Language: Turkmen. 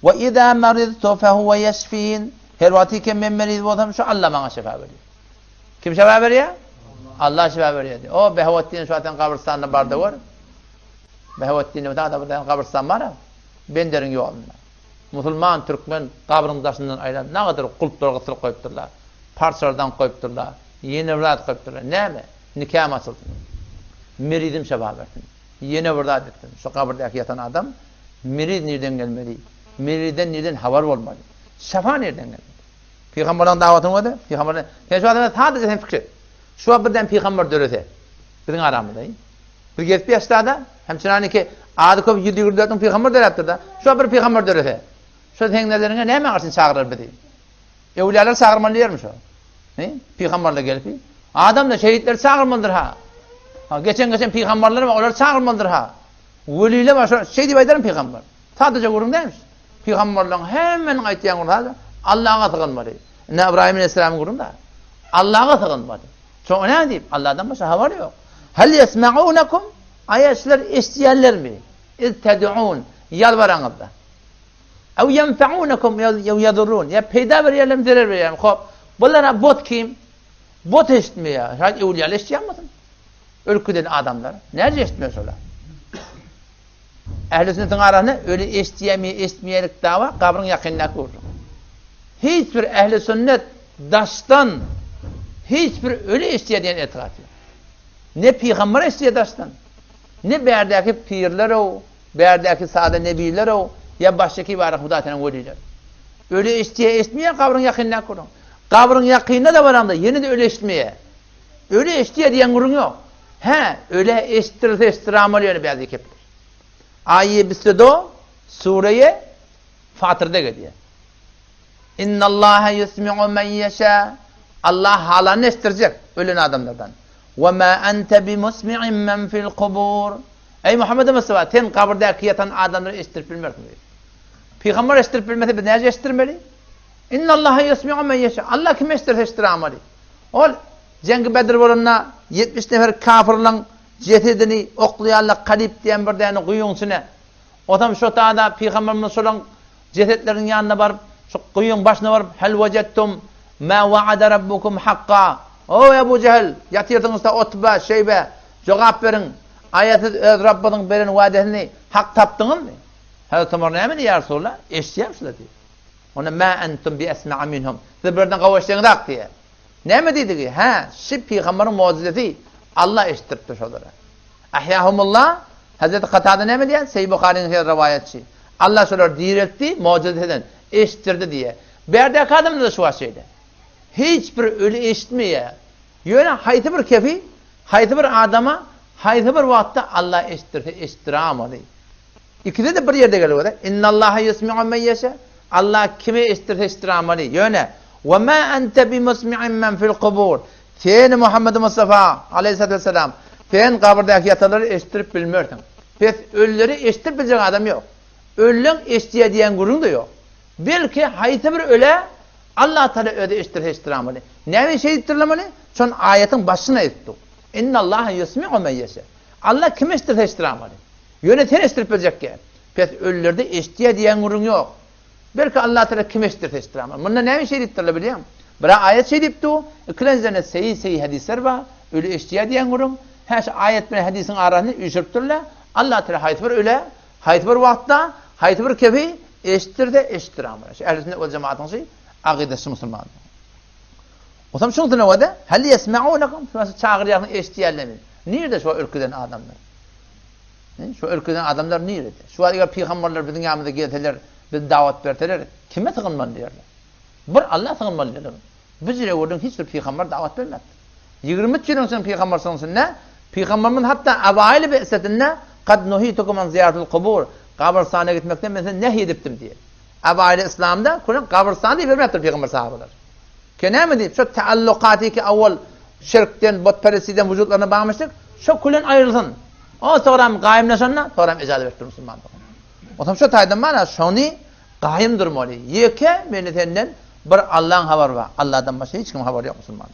We iza maridtu fehuwe ýeşfin. Her wagty ki men meriz bolsam, şu Alla maňa şefa berýär. Kim şefa berýär? Allah şefa berýär diýýär. O Behawetdin şu wagt gabrystanda bar-da gör. Behawetdin diýip bir tane gabrystan bar Benderiň ýolunda. Musulman türkmen gabryň daşyndan aýlanyp nagadyr gulplar gysdyryp goýupdyrlar. Parçalardan goýupdyrlar. Ýene bir zat goýupdyrlar. Näme? Nikam açylsyn. Merizim şefa bersin. Ýene bir zat etsin. Şu gabyrdaky ýatan adam meriz nirden gelmeli? Merizden nirden habar bolmaly? Şefa nirden gelmeli? Pygamberleň dawatyny görde, pygamberler sen şu adama sadaja sen pikir et. Şu wagt birden pygamber dörese biziň aramyzda. Biz gezip ýaşda-da, hem çynaniki ady köp 124 müň pygamber döräpdir-de. Şu wagt bir pygamber dörese, şu seň nezeriňe näme garşy çagyrar bizi? Öwlüýalar çagyrmaly diýermi şo? He? Pygamberler gelip, adam-da şehitleri çagyrmalydyr ha. Ha, geçen geçen pygamberler bar, olary çagyrmalydyr ha. Weliler bar, şo şeý diýip aýdarmy pygamber? Sadaja gürrüň dälmiş. Pygamberleriň hemmeniň aýtýan gürrüňi sadaja Allaha sygynmaly. Ine Ybraýym aleyhisselamyň gürrüňi da. Allaha sygynmaly. Şoňa näme diýip? Allahdan başga habar ýok. Hal yesmaunakum? Aýa şular eşidýärlermi? Iz ted'un ýalbaraňyzda. Ew ýenfeunekum ew ýedurrun. Ýa peýda berýärlermi, zerer berýärmi? Hop. Bulara bot kim? Bot eşitmeýär. Şaýat öwlüýalar eşitýän bolsun. Ölüp giden adamlar. Näce eşitmeýär şolar? Ähli sünnetiň arasynda öli eşitýärmi, eşitmeýärlik dawa gabryň ýakynyndaky gürrüň. Hiç bir ähli sünnet daşdan hiç bir öli eşitýär diýen etikat ýok. Ne pygamber eşitýär daşdan, ne bärdäki pirler-ow, Bärdäki sada nebiler-ow, ýa başga kibara Hudaý seniň weliler. Öli eşitýär, eşitmeýär gabryň ýakynyndaky gürrüň. Gabryň ýakynyna-da baraňda ýene-de öli eşitmeýär. Öli eşitýär diýen gürrüň ýok. Hä, ölä eşitdirilse eşitdirämeli ýöne bäzi kepler. Aýe bisde-do sureýe Fatyrda gelýär. Innallaha ýusmi'u men ýeşa. Allah halanyny eşitdirjek ölen adamlardan. We ma ente bimusmi'in men fil kubur. Eý Muhammed Mustafa, sen gabyrdaky ýatan adamlary eşitdirip bilmersiň diýdi. Pygamber eşitdirip bilmese biz näce eşitdirmeli? Innallaha ýusmi'u men ýeşa. Allah kimi eşitdirse eşitdiramaly. Ol Jeňgi Bedr bolanda 70 nefer kafirleň jesedini oklaýarlar Kalip diýen bir däne guýyň içine. Otam şo tada pygamberimiz şolaň Jesetleriniň ýanyna baryp, şu guýyň başyna baryp, Hel wejettum ma wa'ada rabbukum hakka? O, Ebu Jehil, ýatyrsyňyzda Utba, Şeýbe, jogap beriň, aýa siz öz Rabbyňyzyň beren wa'desini hak tapdyňyzmy? Hezreti Omar näme diýýär, ýa Resulallah? Eşidýämi şular diýýär. Onda ma entum bi esma'a minhum. Siz bulardan gowy eşideňizak diýýär. Näme diýdigi? Hä, şi pygamberiň mugjizesi Allah eşitdiripdir şolara. Ahýahumullah, Hezreti Katada näme diýýär? Seýi Buharynyň her rowaýatçy. Allah şolary direltdi, mugjizesi eden, eşitdirdi diýýär. Bärdäki adamlar-da şu wagt şeýle. Hiç bir öli eşitmeýär. Ýöne haýsy bir kefi, haýsy bir adama, haýsy bir wagtda Allah eşitdirse eşitdirämeli. Ikisi-de bir ýerde gelip otyr. Innallaha ýusmi'u men ýeşe. Allah kime eşitdirse eşitdirämeli. Ýöne, Ve ma ente bimusmi'in men fil kubur. Sen Muhammed Mustafa aleyhissalatu vesselam, sen gabyrdaky ýatanlary eşitdirip bilmersiň. Pes ölüleri eşitdirip biljek adam ýok. Ölüleň eşitýär diýen gürrüň-de ýok. Belki haýsy bir ölä Allah Taala özi eşitdirse eşitdirämeli. Näme üçin eşitdirilemeli? Şon aýatyň başyna aýdypdyk. Innallaha ýusmi'u men ýeşe. Allah kime eşitdirse eşitdirämeli. Ýöne sen eşitdirip biljek däl. Pes ölülerde eşitýär diýen gürrüň ýok. Belki Allah Teala kime eşitdirse eşitdirer. Munda näme şeý diýipdirler bilýäňmi? Bira aýat şeý diýipdi, ikilenjiden seýi-seýi hadyslar bar, öli eşitýär diýen gürrüň. Hä şu aýat bilen hadysyň arasyny üýşüripdirler. Allah Teala haýsy bir ölä, haýsy bir wagtda, haýsy bir kefi eşitdirse eşitdirer. Şu ähli sünnet we jemaatyň şu akydasy musulman. Otam şuň sünewede hal ýesmeunekum şu çagyrýarsyň eşitýärlermi? Nirde şu ürküden adamlar? Şu ülkeden adamlar nirede? Şu wagt eger pygamberler biziň ýanymyza gelseler, biz dawat berseler, kime sygynmaly diýerler? Bir Alla sygynmaly diýerler. Bu jüre gürrüň hiç bir pygamber dawat bermändir. 23 ýylyň içinde pygamber sygynşynda, pygamberimiz hatda awaýyly be'setinde kad nuhitukum an ziýaratil kubur, gabrystana gitmekden men sizi nehy edipdim diýýär. Awaýyly yslamda küren gabrystana diýip bermäpdir pygamber sahabalar. Ke näme diýip, şo taallukaty ki awwal şirkden, butperestiden wujutlaryna bagmyşdyk, şo külen aýrylsyn. O soňram gaýymlaşanda, soňram ijaza beripdir musulman dogan. Otam şo taýdan mana şony gaýym durmaly. Ýeke meni senden bir Allaň habary bar. Alladan başga hiç kimiň habary ýok musulman.